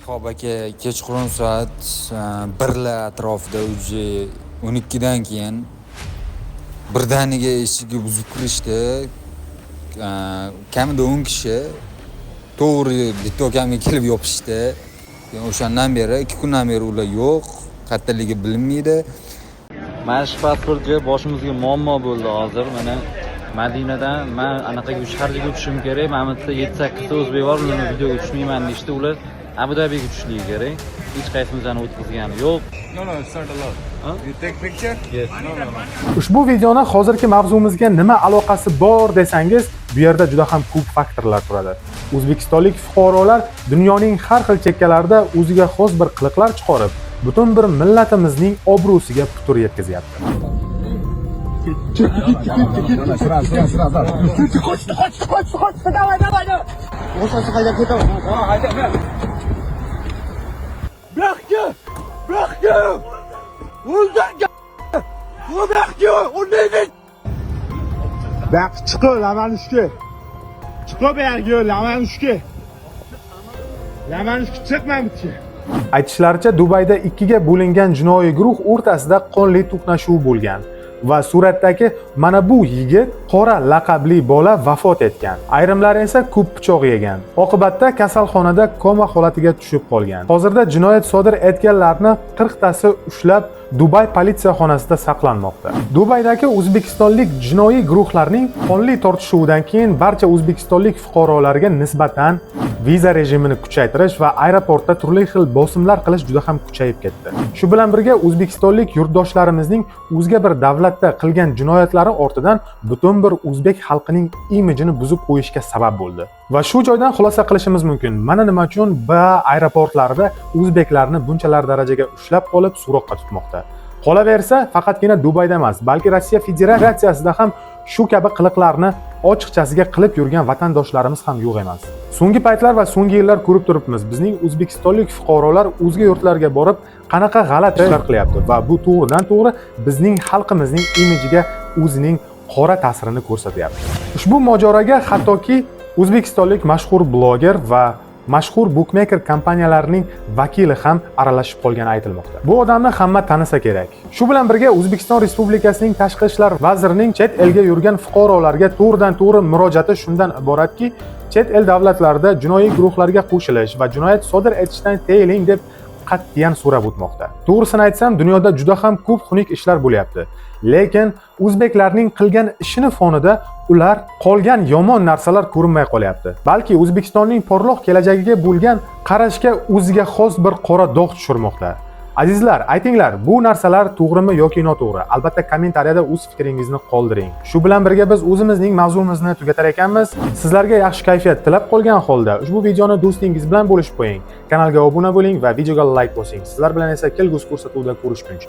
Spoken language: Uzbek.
Xo'p, aka, kechqurun soat 1 lar atrofida, уже 12dan keyin birdaniga eshikni buzib kirishdi. Kamida 10 kishi to'g'ri bitta ukamga kelib yopishdi. Keyin o'shandan beri, 2 kundan beri ular yo'q, qayertaligi bilinmaydi. Mana shu pasportga boshimizga muammo bo'ldi hozir. Mana Madinadan man anaqaga, Sharjaga uchishim kerak. Mana bu yerda yetti, sakkizta o'zbek bor, ularni videoga tushmayman deyishdi. Ular Abu Dabiga tushishligi kerak. Hech qaysimizni o'tkazgani yo'q. No, it's not allowed. Huh? You take picture? Yes. No. Ushbu videoni hozirgi mavzumizga nima aloqasi bor desangiz, bu yerda juda ham ko'p faktorlar turadi. O'zbekistonlik fuqarolar dunyoning har xil chekkalarida o'ziga xos bir qiliqlar chiqarib, butun bir millatimizning obro'siga putur yetkazyapti. Сразу, сразу, сразу. Qochdi, qochdi, qochdi, qochdi. Давай, давай, давай. O'shasi haydab ketaman. Bu yoqqa! Bu yoqqa! O'ldirgan! Bu yoqqa! O'lmaydi! Bu yoqqa chiqib, Lamanishga. Chiqib bu yerga, Lamanishga. Lamanishga chiqma bu. Aytishlaricha, Dubayda ikkiga bo'lingan jinoiy guruh o'rtasida qonli to'qnashuv bo'lgan va suratdagi mana bu yigit, Qora laqabli bola vafot etgan. Ayrimlari esa ko'p pichoq yegan. Oqibatda kasalxonada koma holatiga tushib qolgan. Hozirda jinoyat sodir etganlarni 40 tasi ushlab, Dubay politsiya xonasida saqlanmoqda. Dubaydagi o'zbekistonlik jinoiy guruhlarning qonli tortishuvidan keyin barcha o'zbekistonlik fuqarolarga nisbatan viza rejimini kuchaytirish va aeroportda turli xil bosimlar qilish juda ham kuchayib ketdi. Shu bilan birga o'zbekistonlik yurtdoshlarimizning o'zga bir davlatda qilgan jinoyatlari ortidan butun bir o'zbek xalqining imijini buzib qo'yishga sabab bo'ldi. Va shu joydan xulosa qilishimiz mumkin. Mana nima uchun BAA aeroportlarida o'zbeklarni bunchalar darajaga ushlab qolib, so'roqqa tutmoqda. Qolaversa, faqatgina Dubayda emas, balki Rossiya Federatsiyasida ham shu kabi qiliqlarni ochiqchasiga qilib yurgan vatandoshlarimiz ham yo'q emas. So'nggi paytlar va so'nggi yillar ko'rib turibmiz, bizning o'zbekistonlik fuqarolar o'zga yurtlarga borib qanaqa g'alati ishlar qilyapti va bu to'g'ridan to'g'ri bizning xalqimizning imijiga o'zining qora ta'sirini ko'rsatyapti. Ushbu mojaroga hattoki o'zbekistonlik mashhur bloger va mashhur bukmeker kompaniyalarining vakili ham aralashib qolgani aytilmoqda. Bu odamni hamma tanisa kerak. Shu bilan birga O'zbekiston Respublikasining tashqi ishlar vazirining chet elga yurgan fuqarolarga to'g'ridan to'g'ri murojaati shundan iboratki, chet el davlatlarida jinoiy guruhlarga qo'shilish va jinoyat sodir etishdan tiyiling deb qat'iyan so'rab o'tmoqda. To'g'risini aytsam, dunyoda juda ham ko'p xunuk ishlar bo'lyapti. Lekin o'zbeklarning qilgan ishini fonida ular qolgan yomon narsalar ko'rinmay qolyapti. Balki O'zbekistonning porloq kelajagiga bo'lgan qarashga o'ziga xos bir qora dog' tushirmoqda. Azizlar, aytinglar, bu narsalar to'g'rimi yoki noto'g'ri? Albatta kommentariyada o'z fikringizni qoldiring. Shu bilan birga biz o'zimizning mavzumizni tugatar ekanmiz. Sizlarga yaxshi kayfiyat tilab qolgan holda ushbu videoni do'stingiz bilan bo'lishib qo'ying. Kanalga obuna bo'ling va videoga like bosing. Sizlar bilan esa kelgusi ko'rsatuvda ko'rishguncha.